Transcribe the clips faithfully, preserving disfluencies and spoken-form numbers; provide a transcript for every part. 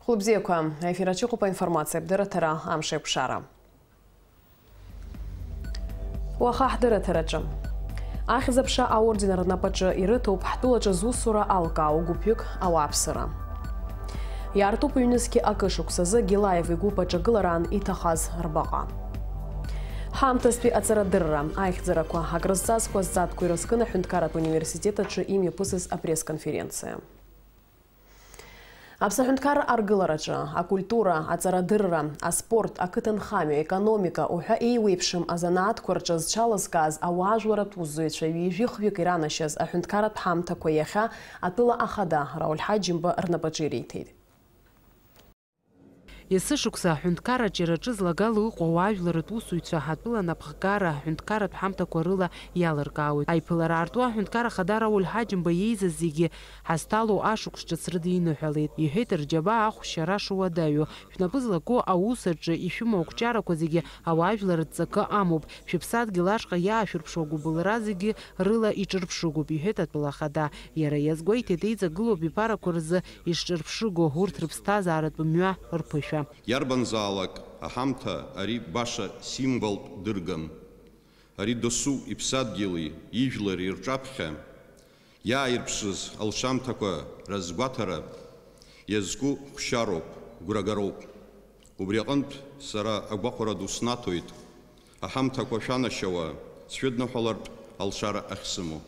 Хәылбзиақәа, аефир аҿы иҟоуп аинформациатә дырраҭара «Амш еиқәшара». Уаха ҳдырраҭараҿы. Ахьӡ-аԥша аорден рнапаҿы ирыҭоуп ҳтәылаҿы зусура алкаау гәыԥҩык ауааԥсыра. Иаартуп ҩнызқьи акы шықәсазы Гилаев игәыԥ аҿагылараан иҭахаз рбаҟа. Ҳаамҭазтәи аҵарадырра, аихьӡарақәа, акрызҵазкуа азҵаатәқәа ирызкын аҳәынҭқарратә университет аҿы имҩаԥысыз апресс-конференциа. Аԥсаҳәынҭқарра аргылараҿы, акультура, аҵарадырра, аспорт, ақыҭанхамҩа, аекономика уҳәа еиуеиԥшым азанааҭқәа рҿы зҽалазкааз ауаажәларратә усзуҩцәа ҩажәихҩык иранашьаз аҳәынҭқарратә ҳамҭақәа иахьа атәыла ахада Рауль Ҳаџьымба рнапаҿы ириҭеит. Есышықәса аҳәынҭқарра аҿиараҿы злагала ыҟоу ауаажәларратә усуҩцәа ҳатәыла анапхгара аҳәынҭқарратә ҳамҭақәа рыла иалыркаауеит. Аиԥылара аарту аҳәынҭқар ахада Рауль Ҳаџьымба иеизаз зегьы ҳазҭало ашықәс ҿыц рыдиныҳәалеит, иҳәеит рџьабаа ахә шьара шуадаҩу. Шәнапы злаку аус аҿы ишәымоу ақәҿиарақәа зегьы ауаажәларратә ҵакы амоуп. Шәыԥсадгьыл ашҟа иаашәырԥшуа агәыбылра зегьы рыла иҿырԥшыгоуп, иҳәеит атәыла ахада. Иара иазгәеиҭеит, еиҵагылоу абиԥарақәа рзы ишҿырԥшыго урҭ рыԥсҭазааратә мҩа рԥышәа. Иарбанзаалак аҳамҭа ари баша символтә дырган. Ари досу иԥсадгьыли ижәлари рҿаԥхьа иааирԥшыз алшамҭақәа разгәаҭара иазку хәшьароуп, гәрагароуп. Убри аҟынтә сара агәахәара ду снаҭоит, аҳамҭақәа шәанашьауа сшәыдныҳәалартә алшара ахьсымоу.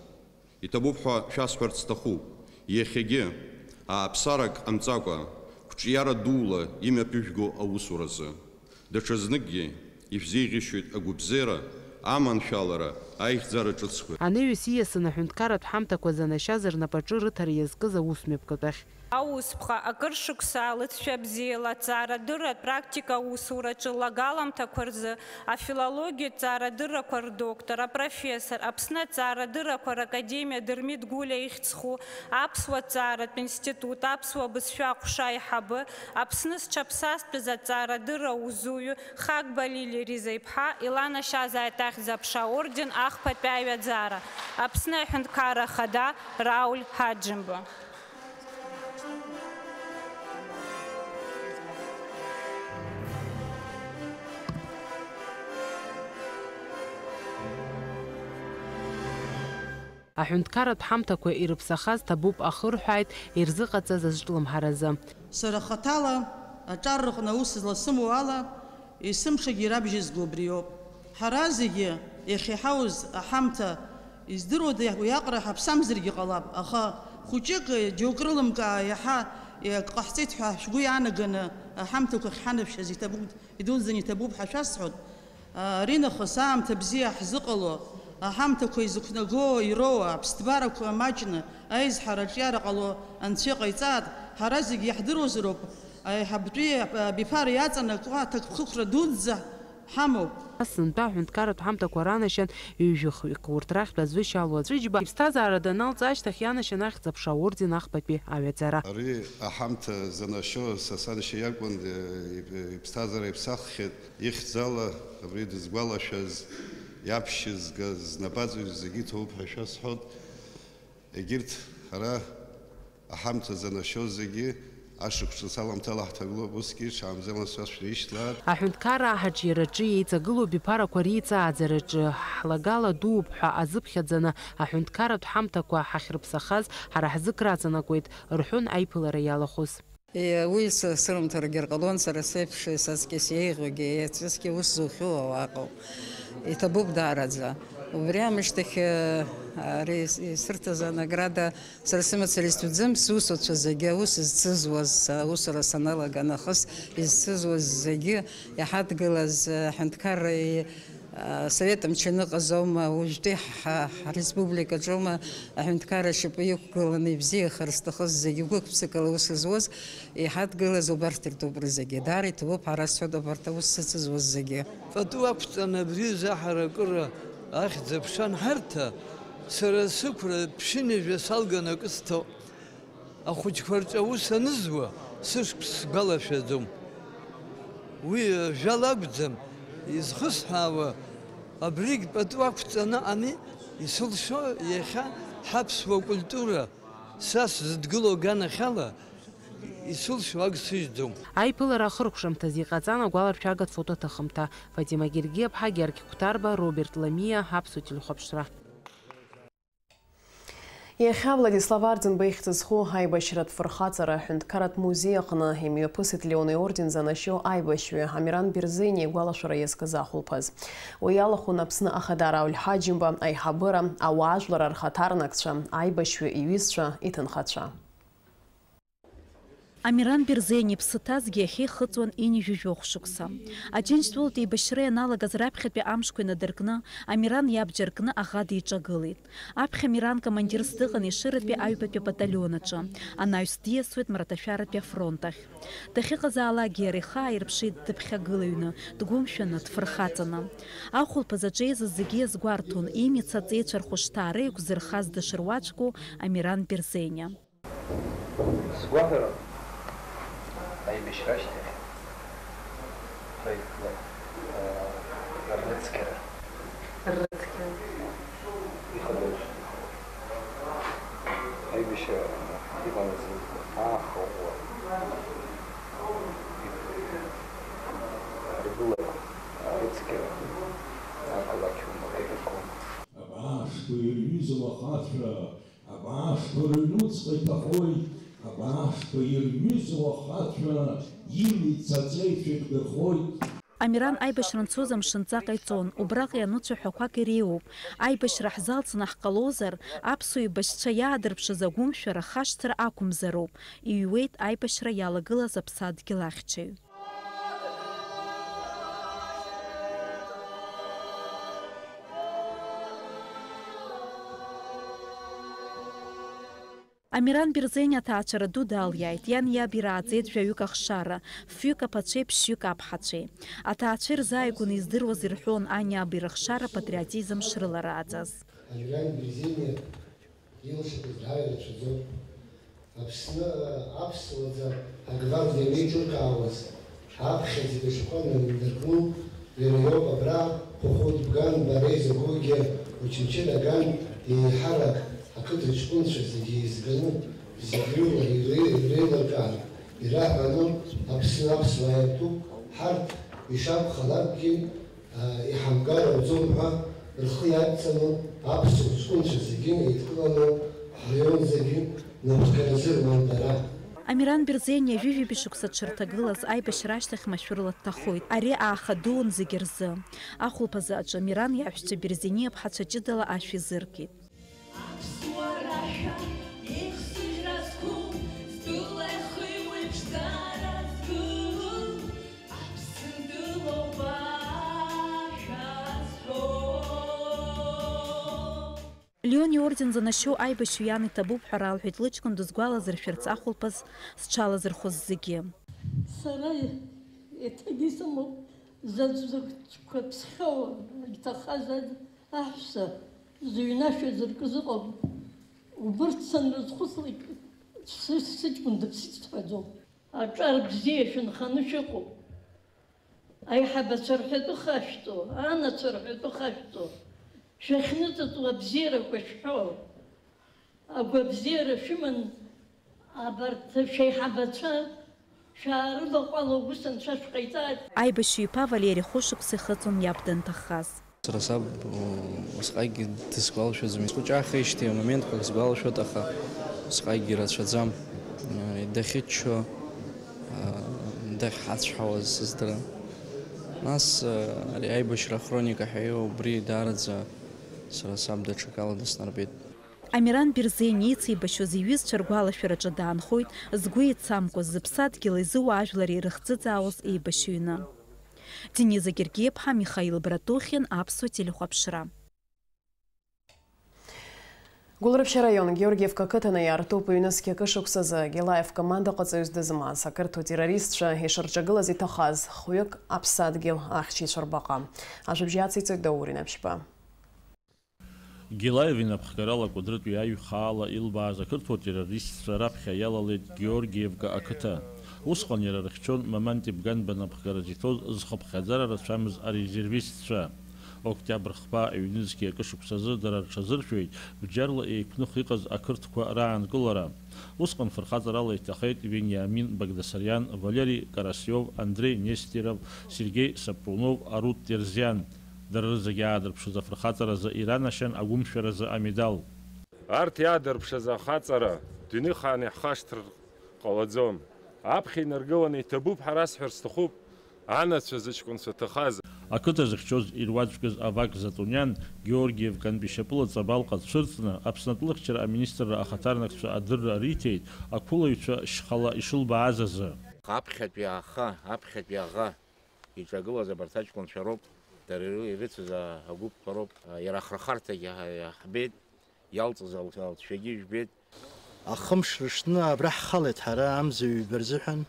Иҭабуп ҳәа шәасҳәарц сҭахуп, иахьагьы, ааԥсарак ҟамҵакәа, қәҿиара дула имҩаԥыжәго аусуразы. Даҽазныкгьы ишәзеиӷьасшьоит агәыбзиара, аманшәалара, аихьӡара ҿыцқәа. Анаҩс ииасны аҳәынҭқарратә ҳамҭақәа занашьаз рнапаҿы рыҭара иазкыз аусмҩаԥгатә ахь. Аусԥҟа, акыр шықәса алыҵшәа бзиала аҭҵаарадырратә практика аусураҿы лага аламҭақәа рзы афилологиатә ҭҵаарадыррақәа рдоктор, апрофессор, Аԥсны аҭҵаарадыррақәа ракадемиа Дырмит Гәлиа ихьӡ зху аԥсуа ҭҵааратә институт аԥсуа бызшәа аҟәша аиҳабы, Аԥсны зҽаԥсазтәыз аҭҵаарадырра аусзуҩы Хагба Лилиа Риза-иԥҳа иланашьазааит Ахьӡ-аԥша аорден ахԥатәи аҩаӡара, Аԥсны аҳәынҭқарра ахада Рауль Ҳаџьымба. Аҳәынҭқарратә ҳамҭақәа ирыԥсахаз ҭабуп ахырҳәааит ирзыҟаҵаз азҿлымҳаразы. Сара хаҭала аҿар рҟны аус зласымоу ала, есымшагьы ирабжьызго убриоуп. Ҳара зегьы иахьа иҳауз аҳамҭа, издыруада, уи аҟара ҳаԥсамзаргьы ҟалап, аха хәыҷык, џьоук рылымкаа иаҳа акы ҟаҳҵеит ҳәа шәгәы иаанаганы аҳамҭақәа ахьҳанашәшьаз иҭабуп, идуӡӡаны иҭабуп ҳәа шәасҳәоит. Аринахыс аамҭа бзиа ҳзыҟало, аҳамҭақәа изықәнаго ироуа, аԥсҭбарақәа маҷны, аизҳара аҿиара ҟало Анцәа иҟаиҵааит, ҳара зегьы иаҳдыруазароуп, аиҳабтәи абиԥара иаҵанакуа аҭакԥхықәра дуӡӡа ҳамоуп. Ас сынтәа аҳәынҭқарратә ҳамҭақәа ранашьан ҩажәихҩык, урҭ рахьтә аӡәы Шьалуа Ҵәыџьба иԥсҭазаара даналҵ ашьҭахь ианашьан Ахьӡ-аԥша аорден ахԥатәи аҩаӡара. Ари аҳамҭа занашьо са саншьа иакәын, иԥсҭазаара иԥсаххьеит. Ихьӡала абри дызгәалашәаз, иаԥшьызгаз, знапаҵаҩыз зегьы иҭоуп ҳәа шәасҳәоит. Егьырҭ ҳара аҳамҭа занашьоу зегьы ашықәс ҿыц аламҭала ҳҭагылоуп, усгьы ҽаамзала сашәра ишьҭлааит. Аҳәынҭқарра аҳаҿиараҿы еиҵагылоу абиԥарақәа реиҵааӡараҿы ҳлагала дууп ҳәа азыԥхьаӡаны аҳәынҭқарратә ҳамҭақәа ҳахьрыԥсахаз ҳара ҳзы краҵанакуеит, рҳәон аиԥылара иалахәыз. Е, уи сы-, сырымҭаргьы рҟалон, сара сеиԥш, саҵкьыс еиӷьугьы, еицәазгьы ус зухьу ауаа ыҟоуп. Иҭабуп даараӡа. Убри аамышьҭахь, е, ари ис-, исырҭаз анаграда сара сымацара исҭоӡам, сусуцәа зегьы, аус зцызуаз, аусура саналага нахыс изцызуаз зегьы, иҳадгылаз, е, аҳәынҭқарра, е, Асовет мчы аныҟаз аума, уажәтәи ҳа-, ҳреспубликаҿоума аҳәынҭқарра ашьапы иқәгыланы ибзиахар зҭахыз зегьы гәык-ԥсыкала аус зуаз, иҳадгылаз убарҭ ртәуп рызегьы. Даара иҭабуп, ҳара сҳәоит, абарҭ аус зыцызуаз зегьы. Пату ақәҵан абри заҳаракыра ахьӡ-аԥша анҳарҭа, сара сықәра ԥшьынҩажәа салган акы сҭо. Ахәыҷқәа рҿы аус анызуа сышықәс сгәалашәаӡом. Уи жәала акәӡам изхысҳәаауа, абригь пату ақәҵаны ами исылшо иахьа ҳаԥсуа культура са сзыдгыло аганахьала Исылшо ак сыжьӡом. Аиԥылара ахыркәшамҭазы иҟаҵан агәаларшәагатә фотоҭыхымҭа. Фатима Гергиаԥҳа, Георги Қәҭарба, Роберт Ламиа, Аԥсуа телехәаԥшра. Иахьа Владислав Арӡынба ихьӡ зху аибашьратә фырхаҵара аҳәынҭқарратә музеи аҟны имҩаԥысит Леон иорден занашьоу аибашьҩы Амиран Берзениа игәалашәара иазкыз ахәылԥаз. Уи иалахәын Аԥсны Ахадара Ауль Ҳаџьымба аиҳабыра, ауаажәлар рхаҭарнакцәа, аибашьҩы иҩызцәа, иҭынхацәа. Амиран Берзениа иԥсы ҭазгьы иахьа ихыҵуан ҩажәи жәохә шықәса. Аџьынџьтәылатә еибашьра ианалагаз раԥхьатәи амшқәа инадыркны, Амиран иабџьар кны аӷа диҿагылеит. Аԥхьа Амиран командирс дыҟан Ешыратәи аҩбатәи абаталион аҿы, анаҩс диасуеит Мраҭашәаратәи афронт ахь. Дахьыҟазаалакгьы иара ихы ааирԥшит дыԥхьагылаҩны, дгәымшәаны, дфырхаҵаны. Ахәылԥаз аҿы еизаз зегьы иазгәарҭон имиц аҵеицәа рхәышҭаара еиқәзырхаз дышруаӡәку Амиран Берзениа. Сгәаҳәара аибашьра ашьҭахь, проектла, аа, ррыцқьара. Ррыцқьара. Ихадоу. Аибашьра иҟанаҵ ааха ӷәӷәа. Ргылара, ррыцқьара ақалақьума, ақыҭақәоума. Абаашқәа ирҩызоу ахацәа Абаашқәа рыҩнуҵҟа иҭахоит, абаашқәа ирҩызоу ахацәа имиц аҵеицәа ирдырхоит. Амиран аибашьра анцоз амшынҵа ҟаиҵон, убраҟа иануцәа ҳәақәак иреиуоуп. Аибашьра ҳзалҵны ҳҟалозар, аԥсуа еибашьцәа иаадырԥшыз агәымшәара хашҭра ақәымзароуп, иҩуеит аибашьра иалагылаз аԥсадгьыл ахьчаҩ. Амиран Берзениа аҭаацәара ду далиааит, иан иаб ирааӡеит жәаҩык ахшара, фҩык аԥацәеи ԥшьҩык аԥҳацәеи. Аҭаацәа ирзааигәаны издыруаз ирҳәон ани иаби рыхшара апатриотизм шрыларааӡаз. Амиран Берзениа илшақәаз дааира рацәаӡоуп. Аԥсны аԥсуаӡа агвардиа анеиҿыркаауаз, аԥхьаӡатәи ашәҟәы анадыркыло, иара иоуп абра Хәыхәыт Бган Бареи закәугьы Очамчыра Ган еиҳарак ақыҭа ҷкәынцәа зегьы еизганы, зегь рыла ире-, иреилыркаан, ираҳәаны Аԥсны аԥсуаа иатәуп, ҳарҭ ишакәхалакгьы, Иҳамгар ауӡом ҳәа рхы иадҵаны аԥсуа ҷкәынцәа зегьы еидкыланы ҳраион зегьы напхгаразы руан дара. Амиран Берзениа ҩажәи жәаба шықәса дшырҭагылаз аибашьра ашьҭахь машәырла дҭахоит. Ари ааха дуун зегьы рзы. Ахәылԥазы аҿы Амиран иаҳәшьцәа Берзениа ԥҳацәа ҷыдала ашәа изыркит. Аԥсуара ашәа еихсыӷьра зқәым, стәыла ихыҩуеиԥш дара згылоу, Аԥсындәылоуп ашәа зҳәо. Леон иорден занашьоу аибашьҩы иан иҭабуп ҳәа ралҳәеит лыҷкәын дызгәалазыршәарц ахәылԥаз зҽалазырхәыз зегьы. Сара еиҭагьы исымоуп заҵәзаҵәқәа ԥсхьоу, иҭахаз аӡ-, аҳәса зыҩнашәаз ркы зыҟам. Убырҭ санрызхәыцлак, сыҷкәын дыԥсит сҳәаӡом. Аҿар бзиа шәынханы шәыҟоуп. Аиҳабацәа рҳәатәы хашәҵо, анацәа рҳәатәы хашәҵо, шәахьныҵыҵуа абзиарақәа шәҳәо, агәабзиара шәыман абарҭ шәеиҳабацәа шәаарываҟәало, ус анцәа шәҟаиҵааит. Аибашьҩы иԥа Валери хәышықәса ихыҵуан иаб данҭаххаз. Сара саб, усҟакгьы дысгәалашәаӡом. Схәыҷаахеижьҭеи амоментқәак сгәалашәоит, аха усҟакгьы ирацәаӡам. Дахьыччо, дахьҳацәҳауаз сыздырам. Нас, ари аибашьра ахроника ҳәа иоуа, убри даараӡа сара саб даҽакала дыснарбеит. Амиран Берзениа ицеибашьуаз иҩызцәа ргәалашәараҿы даанхоит, згәы еицамкәа, зыԥсадгьыли зыуаажәлари ирыхӡыӡаауаз еибашьҩны. Дениза Гергиаԥҳа, Михаил Братухин, Аԥсуа телехәаԥшра. Гәылрыԥшь араион Георгиевка ақыҭаны иаартуп ҩнызқь акы шықәсазы Гелаев командаҟаҵаҩыс дызмаз, ақырҭуа террористцәа ишырҿагылаз иҭахаз хәҩык аԥсадгьыл ахьчаҩцәа рбаҟа. Ажәабжь ациҵоит Даур Инаԥшьба. Гелаев инапхгарала Кәыдрытәи аҩ хаала илбааз ақырҭуа террористцәа раԥхьа иалалеит Георгиевка ақыҭа. Усҟан иара рыхьчон Маманти Бганба напхгараҿы иҭоз зхыԥхьаӡара рацәамыз арезервистцәа. Октиабр хԥа ҩнызқьи акы шықәсазы дара рҽазыршәоит бџьарла еиқәных иҟаз ақырҭқәа раанкылара. Усҟан фырхаҵарала иҭахеит Вениамин Багдасариан, Валери Карасиов, Андреи Нестеров, Сергеи Сапрунов, Арут Терзиан. Дара рызегьы аадырԥшыз афырхаҵаразы иранашьан агәымшәаразы амедал. Арҭ иаадырԥшыз ахаҵара дунеихаан иаҳхашҭыр ҟалаӡом. Аԥхьа инаргыланы иҭабуп ҳәа расҳәар сҭахуп, анацәа зыҷкәынцәа ҭахаз. Ақыҭа зыхьчоз ируаӡәкыз Авак Затуниан Георгиевкантәи шьапыла Ҵабалҟа дцәырҵны, Аԥсны атәылахьчара аминистрра ахаҭарнакцәа адырра риҭеит, ақәылаҩцәа шьхала ишылбааз азы. Аԥхьатәи аха, аԥхьатәи аӷа иҿагылаз абарҭ аҷкәынцәа роуп, дара иры-, ирыцыз а-, агәыԥқәа роуп, а, иара ахырхарҭагьы ҳа-, ҳбеит, иалҵыз ал-, алҵшәагьы жәбеит. Ахымш рышны абра ҳхалеит ҳара амза ҩба рзыҳәан.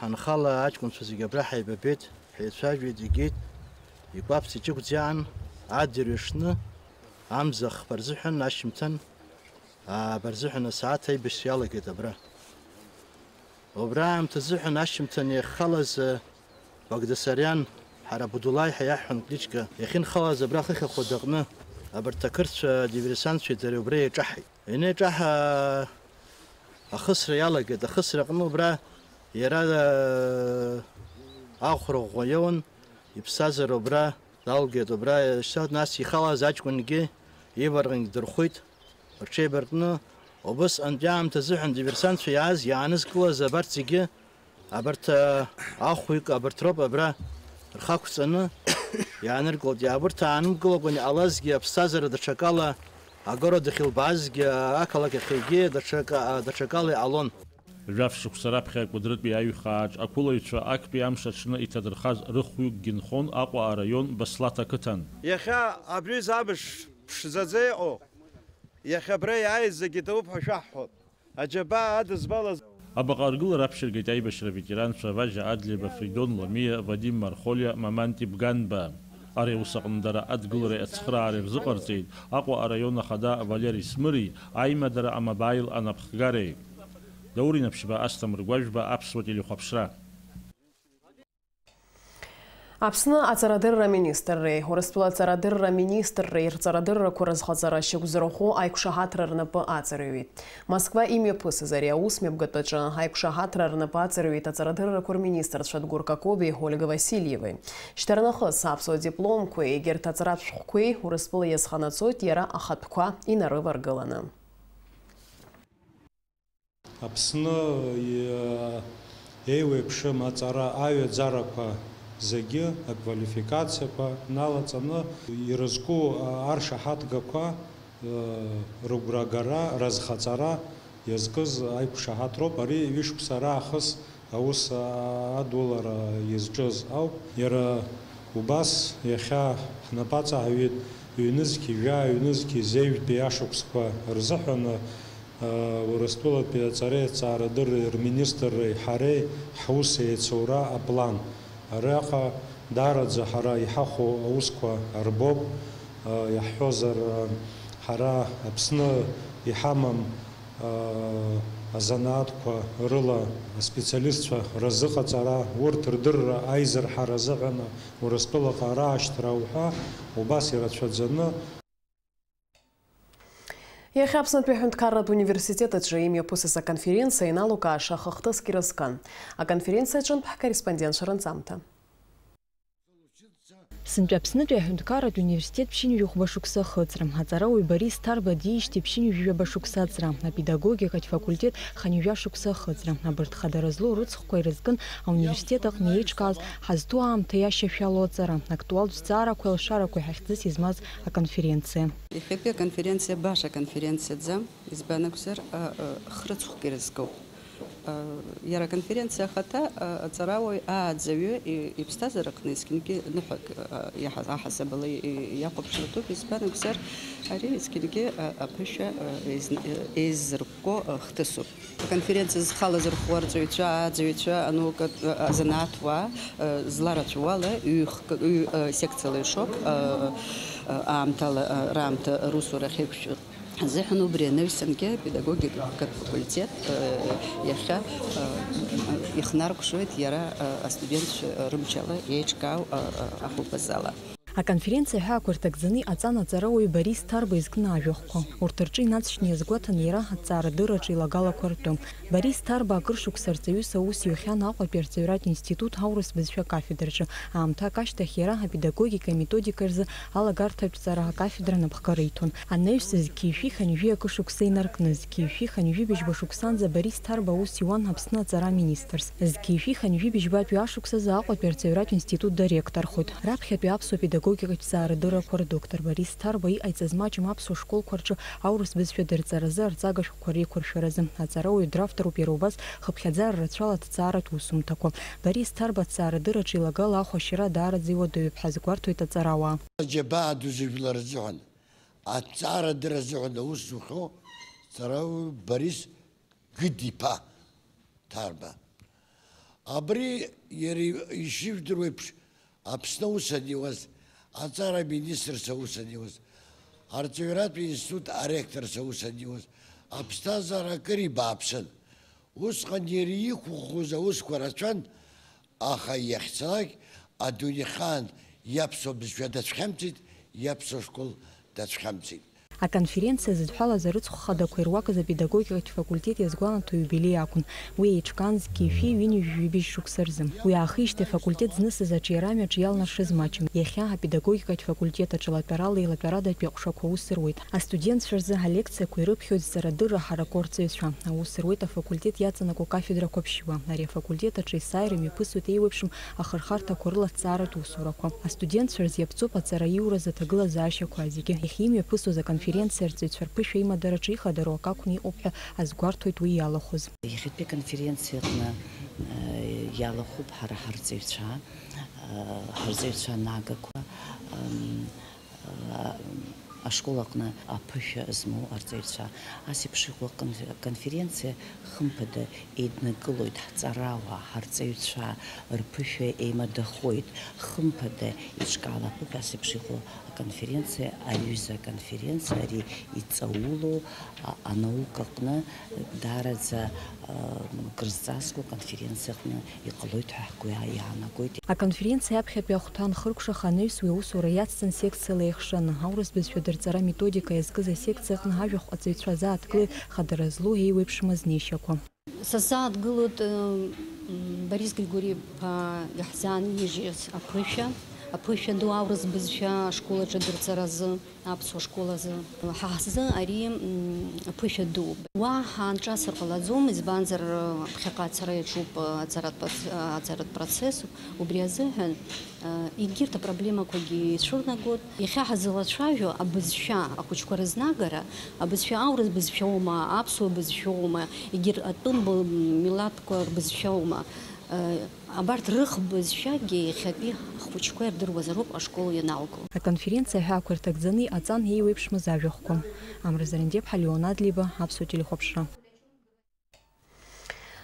Ҳанхала аҷкәынцәа зегьы абра ҳаибабеит, ҳеицәажәеит, игеит, икәаԥ-ҵәыџьык ӡаан, адырҩаҽны амза хԥа рзыҳәан ашьыжьымҭан ааба рзыҳәан асааҭ аибашьра иалагеит абра. Убра аамҭа азыҳәан ашьыжьымҭан иахьхалаз, э, Багдасариан, ҳара Будулаи ҳәа иаҳҳәон кличка, иахьынхалаз абра хыхь ахәада аҟны, абарҭ ақырҭцәа диверсантцәеи дареи убра еиҿаҳаит. Ианеиҿаҳа, ахысра иалагеит. Ахысра аҟны убра иара, э, ахәра ӷәӷәа иоуан, иԥсҭазаара убра далгеит. Убра, э, шьҭа нас ихалаз аҷкәынгьы иварҟынгь дырхәит. Рҽеибаркны, убысҟантәи аамҭа азыҳәан диверсантцәа иааз, иаанызкылаз абарҭ зегьы, абарҭ, а, ахәҩык, абарҭ роуп абра рхы ақәҵаны иааныркылт. Абарҭ аанымгылакәан иҟалазгьы, аԥсҭазаара даҽакала, агород ахьылбаазгьы, ақалақь ахьгьы даҽака-, даҽакала иҟалон. Жәаф шықәса раԥхьа Кәыдрытәи аиҩхааҿ ақәылаҩцәа актәи амш аҽны иҭадырхаз рыхәҩыкгьы нхон Аҟәа араион Баслаҭ ақыҭан. Иахьа абри замш ԥшӡаӡа иҟоу, иахьа абра иааиз зегьы дауп ҳәа шәаҳҳәоит. Аџьабаа адызбалаз. Абаҟа аргылара аԥшьыргеит аибашьра аветеранцәа Важьа Адлеиба, Фридон Ламиа, Вадим Мархолиа, Маманти Бганба. Ари аус аҟны дара адгылареи ацхыраареи рзыҟарҵеит Аҟәа араион ахада Валери Смыри, аимадара амобаил анапхгареи. Даур Инаԥшьба, Асҭамыр Гәажәба, Аԥсуа телехәаԥшра. Аԥсны аҵарадырра аминистрреи Урыстәыла аҵарадырра аминистрреи рҵарадыррақәа рызхаҵара шьақәзырӷәӷәо аиқәшаҳаҭра рнапы аҵарҩит. Москва имҩаԥысыз ари аус мҩаԥгатәаҿы аиқәшаҳаҭра рнапы аҵарҩит аҵарадыррақәа рминистрцәа Дгәыр Какобеи Ольга Васильевеи. Шьҭарнахыс аԥсуа дипломқәеи егьырҭ аҵаратә шәҟәқәеи Урыстәыла иазханаҵоит иара ахатәқәа инарываргыланы. Аԥсны, иа-, еиуеиԥшым аҵара аҩаӡарақәа зегьы, аквалификациақәа налаҵаны, ирызку, а, аршаҳаҭгақәа, ы, рыгәрагара, рызхаҵара иазкыз аиқәшаҳаҭроуп. Ари ҩышықәса раахыс аус, а, адулара иазҿыз ауп. Иара убас иахьа ҳнапаҵаҳҩит ҩнызқь жәа, ҩнызқь зеижәтәи ашықәсқәа рзыҳәан, Урыстәылатәи аҵареи аҭҵаарадырреи рминистрреи ҳареи ҳус еицура аплан. Араҟа даараӡа ҳара иҳахәо аусқәа рбоуп, иаҳҳәозар, ҳара Аԥсны иҳамам азанааҭқәа рыла аспециалистцәа рзыҟаҵара, урҭ рдырра аизырҳара азыҳәан Урыстәылаҟа раашьҭра уҳәа убас ирацәаӡаны. Иахьа Аԥснытәи аҳәынҭқарратә университет аҿы имҩаԥысыз аконференциа иналукааша хыхҭыск ирызкын. Аконференциа аҿынтә ҳкорреспондентцәа рынҵамҭа. Сынтәа Аԥснытәи аҳәынҭқарратә университет ԥшьынҩажәи хәба шықәса ахыҵра, аҵарауаҩ Борис Ҭарба диижьҭеи ԥшьынҩажәи жәаба шықәса аҵра, апедагогикатә факультет хынҩажәа шықәса ахыҵра, абарҭ хадара злоу рыцхәқәа ирызкын ауниверситет аҟны еиҿкааз ҳазҭоу аамҭа иашьашәало аҵара, актуалтә зҵаарақәеи алшарақәеи ҳахьӡыс измаз аконференциа. Иахьатәи аконференциа баша конференциаӡам, избан акәзар, а, а, хрыцхәк ирызкуп. А, иара аконференциа ахаҭа, а, аҵарауаҩ ааӡаҩы и-, иԥсҭазаараҟны есқьынгьы ныҳәак, а, иаҳа-, аҳасабала и-, и-, иахәаԥшратәуп, избан акәзар, ари есқьынгьы, а, аԥышәа, а, еизн-, еиззыркәкәо, а, хҭысуп. Аконференциа зхала зырху арҵаҩцәа, ааӡаҩцәа, анаукатә, а, азанааҭуаа, а, зларацәоу ала, ҩ-хк-, ҩ-, а, секциала ишоуп, а, а, аамҭала, а, раамҭа русура ахьеиқәшәо азыҳәан убри анаҩсангьы апедагогикатә факультет, а, иахьа, а, ихнаркәшоит иара, а, астудентцәа рымчала еиҿкаау, а, а, ахәылԥазала. Аконференциа аҳәаақәа ирҭагӡаны иҟаҵан аҵарауаҩ Борис Ҭарба изкны ажәахәқәа. Урҭ рҿы инаҵшьны иазгәаҭан иара аҭҵаарадырраҿы илагалақәа ртәы. Борис Ҭарба акыр шықәса арҵаҩыс аус иухьан Аҟәатәи арҵаҩратә институт аурыс бызшәа акафедраҿы. Аамҭак ашьҭахь иара апедагогика аметодика рзы алагарҭатә ҵара акафедра анапхгара иҭон. Анаҩс зқьи жәшәи хынҩажәи акы шықәса инаркны, зқьи жәшәи хынҩажәи быжьба шықәсанӡа Борис Ҭарба аус иуан Аԥсны аҵара аминистрс. Зқьи жәшәи хынҩажәи быжьбатәи ашықәсазы Аҟәатәи арҵаҩратә институт директорхоит. Раԥхьатәи аԥсуа педагогикатә ҵаарадыррақәа рдоктор Борис Ҭарба иҟаиҵаз маҷым аԥсуа школқәа рҿы аурыс бызшәа дырҵаразы арҵага шәҟәқәа реиқәыршәаразы. Аҵарауаҩ дравторуп иара убас хыԥхьаӡара рацәала аҭҵааратә усумҭақәа. Борис Ҭарба аҭҵаарадырраҿы илагала ахәашьара даараӡа иуадаҩуп ҳәа азгәарҭоит аҵарауаа. Аџьабаа ду зыжәлар рзыҳәан, аҭҵаарадырра азыҳәан аус зухьоу аҵарауаҩ Борис Гыд-иԥа Ҭарба. Абри иара ишыжәдыруа еиԥш, Аԥсны аус аниуаз, аҵара министрс аус аниуаз, арҵаҩратә институт аректорс аус аниуаз, аԥсҭазаара акыр ибааԥсын. Усҟан иара иқәыӷәӷәоз аусқәа рацәан, аха иахьцалак адунеихаан иаԥсуа бызшәа дацәхьамҵит, иаԥсуа школ дацәхьамҵит. Аконференциа зыдҳәалаз арыцхә хадақәа ируакыз апедагогикатә факультет иазгәанаҭо аиубилеи акәын. Уи еиҿкаан зқьи жәшәи ҩынҩажәи жәибжь шықәса рзы. Уи аахижьҭеи афакультет знысыз аҿиарамҩаҿ иалнаршаз маҷым. Иахьа апедагогикатә факультет аҿы латәарала еилатәарадатәи аҟәшақәа аус руеит. Астудентцәа рзы алекциақәа ирыԥхьоит зҵарадырра ҳараку арҵаҩцәа. Аус руеит афакультет иаҵанакуа кафедрақәа ԥшьҩы. Ари афакультет аҿы есааира имҩаԥысуеит еиуеиԥшым ахырхарҭақәа рыла аҭҵааратә усурақәа. Астудентцәа рзы иаԥҵоуп аҵара иураз аҭагылазаашьақәа зегьы. Иахьа имҩаԥысуаз аконференциа арҵаҩцәа рԥышәа имадараҿы ихадароу акы акәны иҟоуп ҳәа азгәарҭоит уи иалахәыз. Иахьатәи аконференциа аҟны, э, иалахәуп ҳара ҳарҵаҩцәа, э, ҳарҵаҩцәа анагақәа, м, ашкол аҟны аԥышәа змоу арҵаҩцәа. Ас еиԥш иҟоу акон-, аконференциа, хымԥада, еиднакылоит ҳҵарауаа, ҳарҵаҩцәа рԥышәа еимадахоит. Хымԥада, еиҿкаалатәуп ас еиԥш иҟоу аконференциа, аҩыза аконференциа, ари иҵаулоу, а-, анаука аҟны даараӡа, а, крызҵазкуа аконференциа аҟны иҟалоит ҳәа ҳгәы иаанагоит. Аконференциа аԥхьатәи ахәҭа анхыркәшаха анаҩс уи аусура иацҵан секциала еихшаны. Аурыс бызшәа дырҵара методика иазкыз асекциа аҟны ажәахә аҵаҩцәа азааҭгылеит хадара злоу еиуеиԥшым азнеишьақәа. Сазааҭгылоит, м, Борис Григори-иԥа иаҳзаанижьыз аԥышәа, аԥышәа ду аурыс бызшәа ашкол аҿы дырҵаразы. Аԥсуа школ азы. Ҳа ҳзы ари, м, ԥышәа дууп. Уа ҳаанҿасыр ҟалаӡом, избанзар, ԥхьаҟа ацара иаҿуп, аҵаратә проц-, аҵаратә процесс, убри азыҳәан, егьырҭ апроблемақәагьы ицәырнагоит. Иахьа ҳазлацәажәо абызшәа, ахәыҷқәа рызнагара, абызшәа аурыс бызшәоума, аԥсуа бызшәоума, егьырҭ атәым б-, милаҭқәа рбызшәоума, Абарҭ рыхбызшәагьы иахьатәи ҳхәыҷқәа ирдыруазароуп ашкол ианалго. Аконференциа аҳәаақәа ирҭагӡаны иҟаҵан еиуеиԥшмыз ажәахәқәа. Амра Зарандиаԥҳа, Леон Адлеиба, Аԥсуа телехәаԥшра.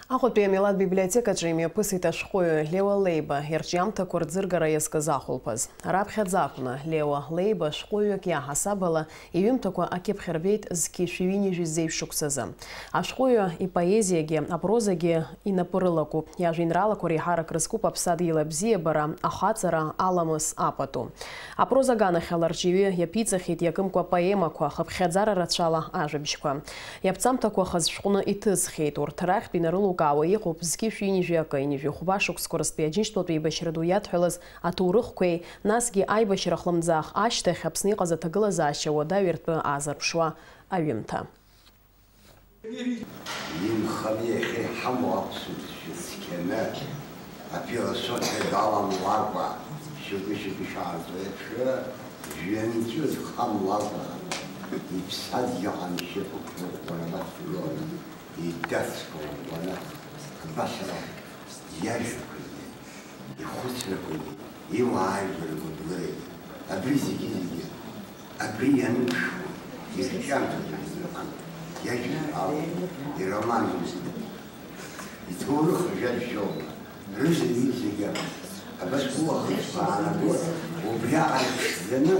Аҟәатәи амилаҭ библиотекаҿы имҩаԥысит ашәҟәыҩҩы Леуа Леиба ирҿиамҭақәа рӡыргара иазкыз ахәылԥаз. Раԥхьаӡа акәны Леуа Леиба шәҟәыҩҩык иаҳасаб ала иҩымҭақәа акьыԥхь рбеит зқьи жәшәи ҩынҩажәи зеижә шықәсазы. Ашәҟәыҩҩы ипоезиагьы апрозагьы инапы рылакуп. Иажәеинраалақәа реиҳарак рызкуп аԥсадгьыл абзиабара, ахаҵара, аламыс, апату. Апроза аганахьала арҿиаҩы иаԥиҵахьеит иакымкәа поемақәа, хыԥхьаӡара рацәала ажәабжьқәа. Иаԥҵамҭақәа хаз шәҟәны иҭысхьеит. Урҭ рахьтә инарылукаауа иҟоуп зқьи жәшәи ҩынҩажәи акы, ҩынҩажәи хәба шықәсқәа рзтәи Аџьынџьтәылатәи еибашьра ду иадҳәалаз аҭоурыхқәеи, насгьы аибашьра хлымӡаах ашьҭахь Аԥсны иҟаз аҭагылазаашьа уадаҩыртәы аазырԥшуа аҩымҭа. Инханы иахьа иҳамоу аԥсуа бызшәа цқьаны, афилософиа даламлакәа, шьоукы-шьоукы ишаарҵо еиԥш, жәҩанҵәы зхамлакәа, иԥсадгьыл ҟамчы ықәырӷәӷәаны абас игыланы, идацклон уана, абас ала иажәақәагьы, ихәыцрақәагьы, иуаажәлар гәыблырагьы, абри зегьы-зегьы, абри ианыԥшуа, ирҿиамҭақәа рзыҳәан, иажәеинраалоуп, иромануп, иҭоурых ажәабжьоума, рызегьы-зегьы абас уахызқәа аанаго, убриаҟара иԥшӡаны,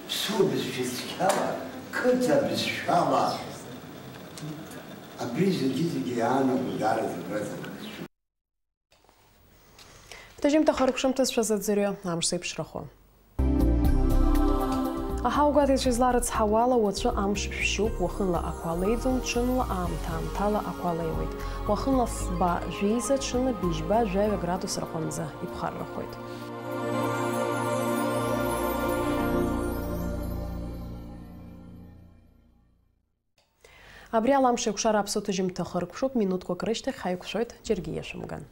ԥсуа бызшәа цқьала, қыҭа бызшәала, абри зегьы-зегьы иаанаго даараӡа абраҵәҟьа бызшәоуп. Шьыжьымҭа хыркәшамҭазшәа заӡырҩы амш зеиԥшрахо. Ҳаугәаҭаҩцәа изларыцҳауала, уаҵәы амш шәшьуп, уахынла ақәа леиӡом, ҽынла аамҭа-аамҭала ақәа леиуеит. Уахынла фба, жәеиза, ҽынла быжьба, жәаҩа градус рҟынӡа иԥхаррахоит. Абри ала амш еиқәшара аԥсуа ҭыжьымҭа хыркәшоуп, минуҭқәак рышьҭахь ҳаиқәшәоит, џьаргьы иашәымган.